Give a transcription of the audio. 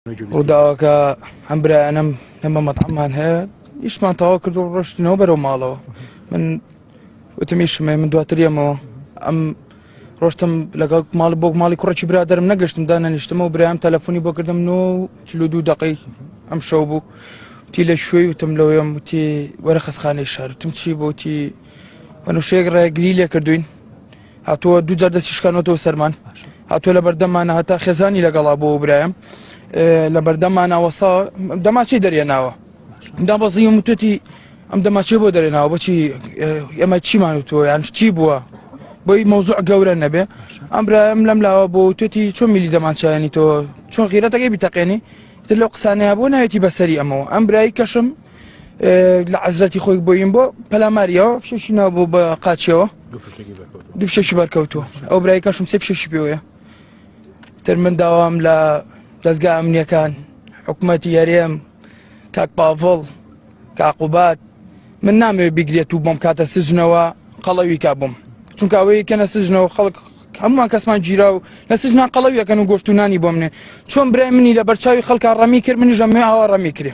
ڕووداوەکە ئەم برایانم ئێمە مەتعەممان هەیە ئیشمان تەواو کرد و ڕۆشتنەوە بەرەو ماڵەوە من وتم ئیشم هەیە من دواتر یەمەوە ئەم ڕۆشتم لەگەڵ ماڵ بۆ ماڵی کوڕێکی برادرم نەگەشتم دانەنیشتمەوە برایم تەلەفۆنی بۆ کردم 9:42 دقەی ئەم شەو بوو وتی لە شوێی وتم لەوێم وتی وەرە خەسخانەی شار وتم چی بۆ وتی وەنوشەیەک ڕێگری لێ کردوین هاتووە دوو جار دەستی شکانەوەتەوە سەرمان هاتووە لە بەردەمانە هەتا خێزانی لەگەڵا بۆ برایم لە بەردەمانە وەسا دەماچەی دەرێناوە دابەزیم وتێتی ئەم دەماچێ بۆ دەرێناوە بۆچی ئێمە چیمان وتووە یان چی بووە بۆی مەوزوع گەورە نەبێ ئەم برایم لەم لاوە بۆ وتێتی چۆن میلی دەمانچایانی تۆ چۆن غیرەتەکەی بیتەقێنی تر لەو قسانەیە بۆ ناوێتی بەسەری ئەمەوە ئەم برایی کەشم لە عەزرەتی خۆی بۆیم بۆ پەلاماریەوە فشێکی نابوو بە قاچیەوە دوو فشێکی بەرکەوتووە ئەو برای کەشم سێ فشێکی پێوەیە تر من داوام لە دەستگا ئەمنیەکان حکوومەتی هەرێم کاک پاڤڵ کاقوبات من نامەوێت بیگرێت و بۆم کاتە سجنەوە قەڵەوی کا بووم چونکە ئەوەی کەنە سجنەوە خەڵک هەمووان کەسمان گیرا و لە سجنا قەڵەویەکەن و گۆشت و نانی بۆ منێ چۆن برای منی لە بەرچاوی خەڵکا ڕەمی کرد منیش ئەمەوێ ئاوا ڕەمی کرێ.